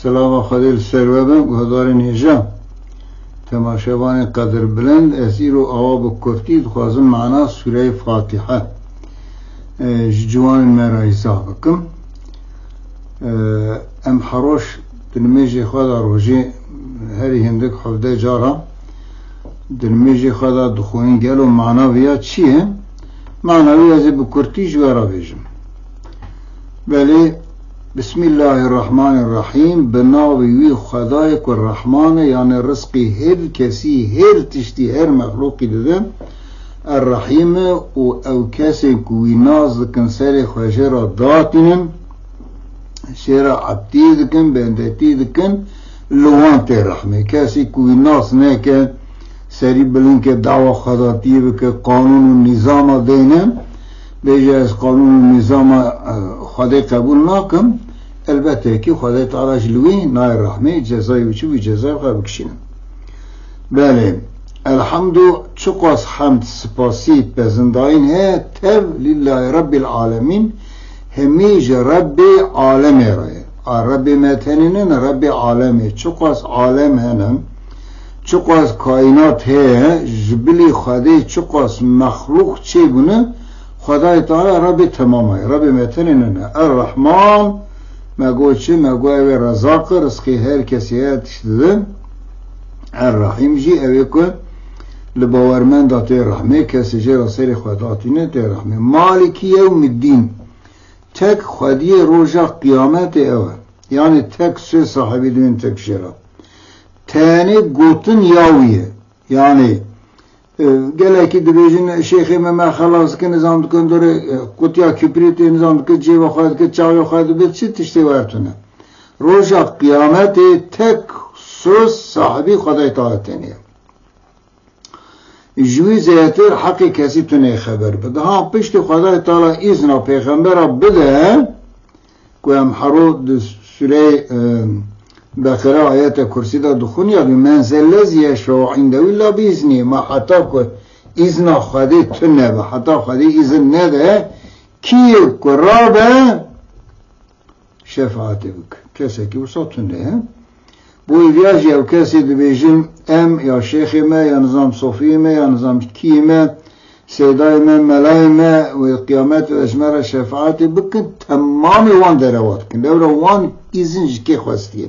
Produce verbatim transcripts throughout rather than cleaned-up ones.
Selama Xwedê li ser we be, guhdarên hêja. Temaşevanên qedirbilind, ez îro awa bi kurtî dixwazim mana Sûreyê Fatihe, e, ji ciwanên me re îzah bikim. E, em heroş di nimêjê xwe de rojê herî hindik hevdeh cara di nimêjê xwe de dixwînin, gelo mana vê ya çi ye? Mana wê ez ê bi kurtî ji we re bêjim. Belê, Bismillahirrahmanirrahîm, bi navê wî Xwedayê ku Rehman e, yanî rizqî her kesî, her tiştî, her mexlûqî dide. Er-Rehîm e û ew kesên ku wî nas dikin, serê xwe jê re datînin, jê re ebdî dikin, bendetî dikin, li wan tê rehmê. Kesî ku wî nas neke, serî bilind ke, dawa xwedatiyê bike, qanûn û nîzama deyne, bêje ez qanûn û nîzama, e, Xwedê qebûl nakim, elbette ki Xwedê Teala ji li wî nayê rehmê, cezayê wî çi bû, cezayê xwe bikişîne. Belê, elhamdu, çiqas hemd, spasî, pezindayîn heye, tev lîllahî Rebbil Alemîn, hemî ji Rebbê alemê re ye. A Rebbê me tenê ne, Rebbê alemê. Çiqas alem hene, çiqas kaînat heye, ji bilî Xwedê çiqas mexlûq çêbûne, Xwedayê Teala Rebbê temama ye, Rebbê me tenê ne ne. Er-Rehman, me got çi? Me got ew ê Rezaq e, rizqê her kesî her tişt dide. Er-Rehîm jî ew ê ku li bawermenda tê rehmê, kesê jê re serê xwe datîne tê rehmê. Maliki yewmiddîn. Tek xwediyê roja qiyametê ew e. Yanî tek sê sahibî dibên tek jê re. Tenê gotin ya wî ye. Yanî, e, gelekî dibêjin, şêxê me me xelas dikin, nizam dikin, dorê, e, qutiya kibrîtê nizam dikin, cêba xwe dike, çavê xwe dibe, çi tiştê wer tune. Roja qiyametê tek sê sahibî Xwedayê Teala tenê ye. Ji wî zêdetir heqê kesî tune xeber bi. Daha piştî Xwedayê Teala îzna pêxembera bide, ku em hero di sûreyê, e, Beqere ayete kursî de dixwin ya, "Men zellezî yeşfe'u indehu illa bi iznî." Ma heta ku îzna Xwedê tune be, heta Xwedê îzin nede, kî ye ku rabe, şefaetê bike. Kesekî wisa tune ye. Bo hêviya jî ew kesê dibêjin, em ya şêxê me, ya nizam sofiyê me, ya nizam kiyê me, seydayê me, melayê me, wê qiyamet ve ji me re şefaetê bikin, temamê wan derewa dikin. Lewra wan îzin ji kê xwestiye?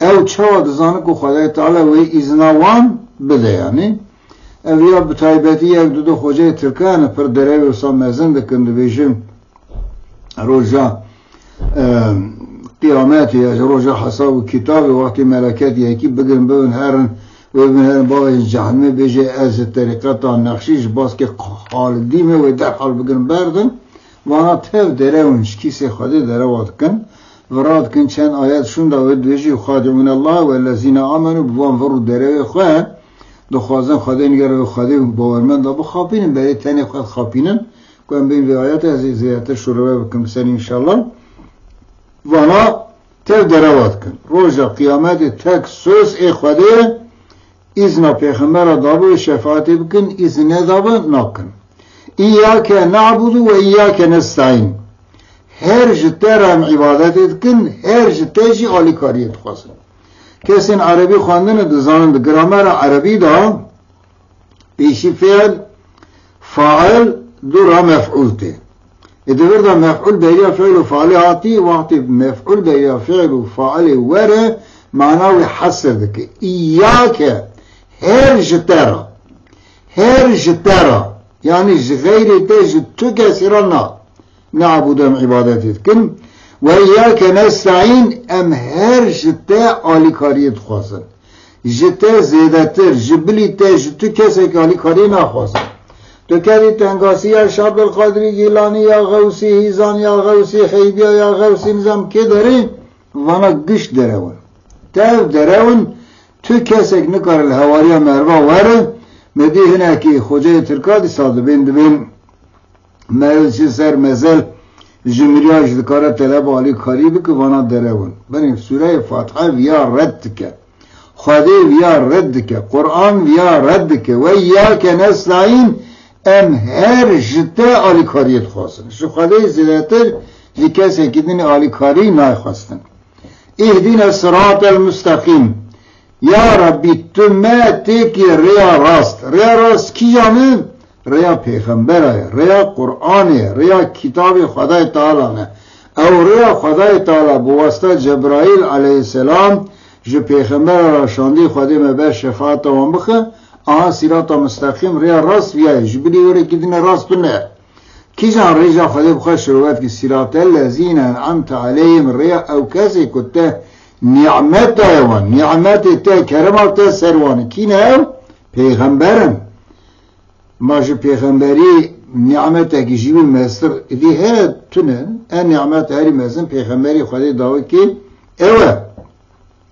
Ew çawa dizanin ku Xwedayê Teala wê îzina wan bide yanî? Ev ya bi taybetî yek du du xoceyê tirkan pir derewê wisa mezin dikin, dibêjin, roja, e, qiyametê ya ji roja hesab û kitabê, wextê meleket yekî bigrin bibin herin, wê bibin herin bavê ji cehenimê, bêje ez ji terîqeta Nexşî ji baskê Xalidî me, wê derhal bigrin berdin. Vana tev derewin, ji kîsê Xwedê derewa dikin, vira dikin, çend ayet şûnda wê dibêjî, "Yuxadi'ûne Allah ve lezîne amenu", bi van vir û derewê xwe dixwazin Xwedê nigere wê Xwedê bawermenda bixapînin, belê tenê xwe dixapînin. Ku em bên vê ayetê, ez ê zêdetir şûreve bikim ser înşallah. Vana tev derewa dikin. Roja qiyametê tek sê ê Xwedê, îzna pêxembera dabe wê şefaetê bikin, îzin nedabe nakin. "Îyyâke na'budu ve îyyâke nesta'în." Her ji te re em îbadetê dikin, her ji te jî alîkariyê dixwazin. Kesên erebî xwendine dizanin, di gramera erebî de pêşî fiil, fail, dû re mef'ûl tê. Ê di vir de mef'ûl beriya fiil û failê hatî, wextê mef'ûl beriya fiil û failê were, mana wê hesir dike. "Îyyâke", her ji te re. Her ji te re. Yanî ji xeyrê te, ji tu kesî re na. Ne'budu, em îbadetê dikin. "Ve îyyâke nesta'în", em her ji te alîkariyê dixwazin. Ji te zêdetir, ji bilî te, ji tu kesekî alîkariyê naxwazin. Tu kerî tengasî ya Şêx Ebdulqadirî Gîlanî, ya Xewsî Hîzan, ya Xewsî Heybiya, ya Xewsî nizam kê derê, vana giş derewin. Tev derewin, tu kesek nikare li hewariya meriva were, me dî hinekî xoceyê tirka dîsa dibên, dibên Meriv çi ser mezel ji miriyaj dikare teleba alîkarî bike, vana derewin. Binê sûreyê Fatiha viya red dike. Xwedê viya red dike. Quran viya red dike. "Ve îyyâke nesta'în", em her ji te alîkariyê dixwazin. Ji Xwedê zêdetir ji kesekî din alîkarî nayê xwestin. Îhdîne siratel mustaqîm. Ya Rabbî, tu me têkî rêya rast. Rêya rast kîjan e? Rêya pêxembera ye, rêya Qur'anê ye, rêya kitabê Xwedayê Teala ne. Ew rêya Xwedayê Teala bi wasta Cebraîl aleyhisselam ji pêxembera ra şandî, Xwedê me ber şefaeta wan bixe. Aha sirata mustaqîm, rêya rast viya ye. Ji bilî were kî dine rast tune. Kîjan rêja Xwedê bi xwe şirove dike? Siratel lezîne en'amte aleyhim, rêya ew kesê ku te nîmet daye wan, nîmetê te, kerema te ser wan e. Kî ne ew? Pêxember in. Ma ji pêxemberî nîmetekî jî wî meztir îdî heye? Tune. E nîmet herî mezin pêxemberî Xwedê dawikê ew e.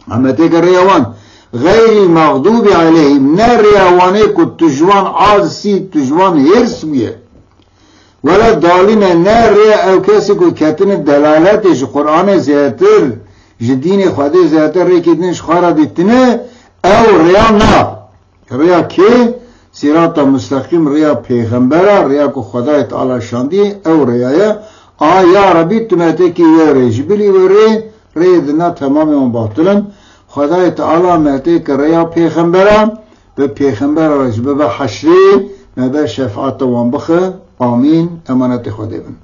Nîmeteke rêya wan. Xeyrîl mexdûbî aleyhim, ne rêya wanê ku tu ji wan aciz î, tu ji wan hêrs bûye. Wela dalîne, ne rêya ew kesê ku ketine delaletê, ji Qur'anê zêdetir, ji dînê Xwedê zêdetir rêkê din ji xwe re dîtine, ew rêya na. Rêya kê? Sirata mustaqîm, rêya pêxembera, rêya ku Xwedayê Teala şandiye, ew rêya ye. A ya Rebî, tu me têkî wê rê, ji bilî wê rê, rêyê dina temamê wan batil in. Xwedayê Teala me têke rêya pêxembera, bi pêxembera re jî bibe heşrê, me ber şefaeta wan bixe. Amîn. Emanetê Xwedê bin.